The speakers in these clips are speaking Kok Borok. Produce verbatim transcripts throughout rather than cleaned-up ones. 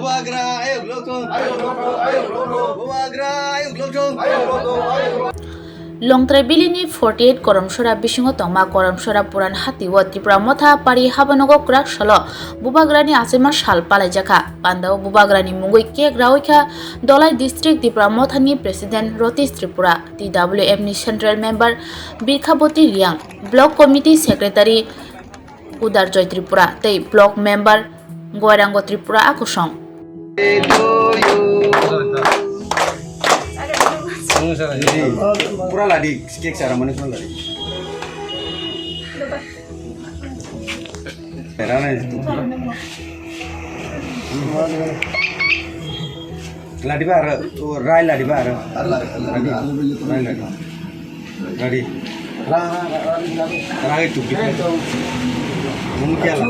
Bubagra ayuk lokthung. Bubagra ayuk lokthung. Longtrai Valley ni forty eight Koromsora bisingo tongma Koromsora Puran hati o Tipra Motha Pari Habanogo kwrak salo Bubagra ni achaima sal palaijakha. Pandao Bubagra ni mungwi cake rawi kha Dholai District Tipra Motha ni President Rotish Tripura, T W F ni Central Member Birkhaboti Riang, Block Committee Secretary Udarjoy Tripura tei Block Member Goirango Tripura a kosong. Pura ladi, cake sara mani pura ladi. Pera na itu. Ladi ba aro, oh, rai ladi ba aro. Ladi, rai ladi. Ladi. Rai itu. Mun kya la?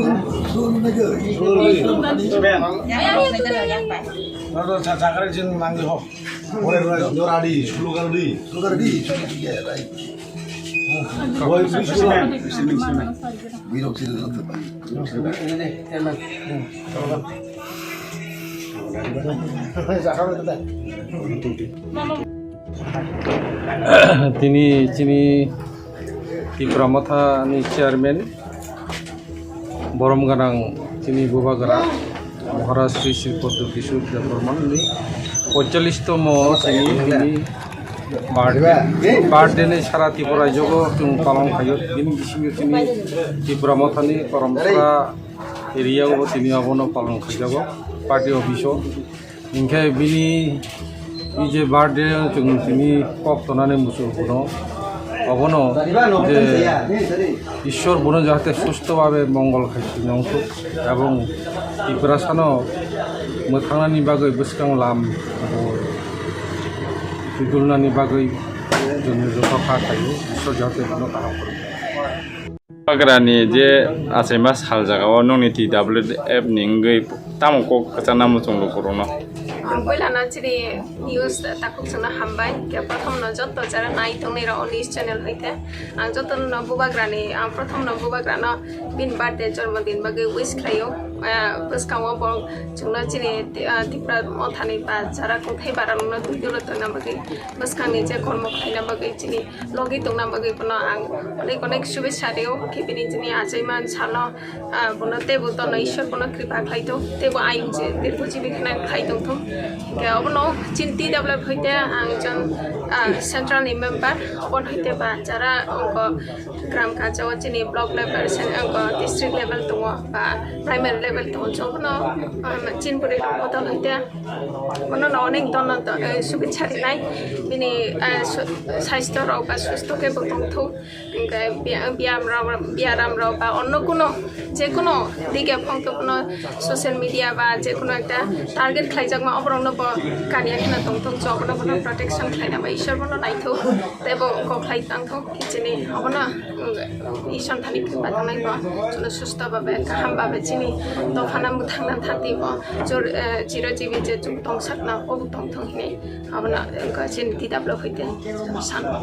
Aro sa sakare jin mangi ho. Ore rai, yo radi, sulu kar di. Sulu kar di. Boy, sulu. Birok sini. Tini chini Tipra Motha ni chairman, borom ganang chini Bubagra Maharaj Sri Sri Padma Kishore Debbarman ni poichalish tomo chini tini birthday, birthday ni sara Tripura jogo chwng palong khayo. Bini bisingo chini Tipra Motha ni Koromsora area o tini abono palong khaijago party office o. Hinkhe bini, i je birthday chwng tini kok tonani muchung kuno, obono je Ishwar bono jahate susto babe mongol khai tini ongthok, ebong Tiprasano mwthangnani bagwi bwskang lam bo tubulnani bagwi chwng joto kha khaio, Ishwar jahate bono kaham koro. Bubagrani je achaima sal jagao nongni T W F ni wngwi tamo kok kwchangna muchung lukurokno? Ang puilano chini news takhuk chwngno hambai, khe prothomno joto jara nai tongnai rok news channel hoite ang jotono Bubagrani, ang prothomno Bubagrano bini birthday jormo din bagwi wish khlaio. Ah, bwskango bo chwngno chini, ah, Tipra Mothani ba jara kungthai bara nokno twi duro tongna bagwi bwskangni je kormo khlaina bagwi chini logi tongna bagwi bono ang onek onek shubesha rio, khe bini chini achaima salo, ah, bono teibo tono Ishwar bono kripa khlaithok, teibo ayung je dirgo jibi khna khlai tongthok. Khe obono chini T W F hoite ang jon, ah, central ni member, obono hoite ba jara ongko gram kacha o chini block level, sen-, ongko district level tongo ba primary level tongo, jobono, ah, chini puri bodol hoite. Bono no onek dono do, eh, shubesha rinai. Bini, eh, su-, saisto rok ba susto khe bo tongthok. Hingkhe bia-, biyam rok, biyaram rok ba onno kuno, je kuno dige phongthok no social media ba je kuno ekta target khlaijakma oborok no bo kaniya kheno tongthok, jobono bono protection khlaina ba Ishwar bono naithok tei bo kok khlai tangthok. Chini obono, mm, Ishwar thani phimba thangnai bo, chwngno susto babe, kaham babe chini dophano mwthangna thati bo, jor-, eh, chirojibi je chwng tongsakna obo tongthok hinwi obono, eh, chini T W F hoite sano.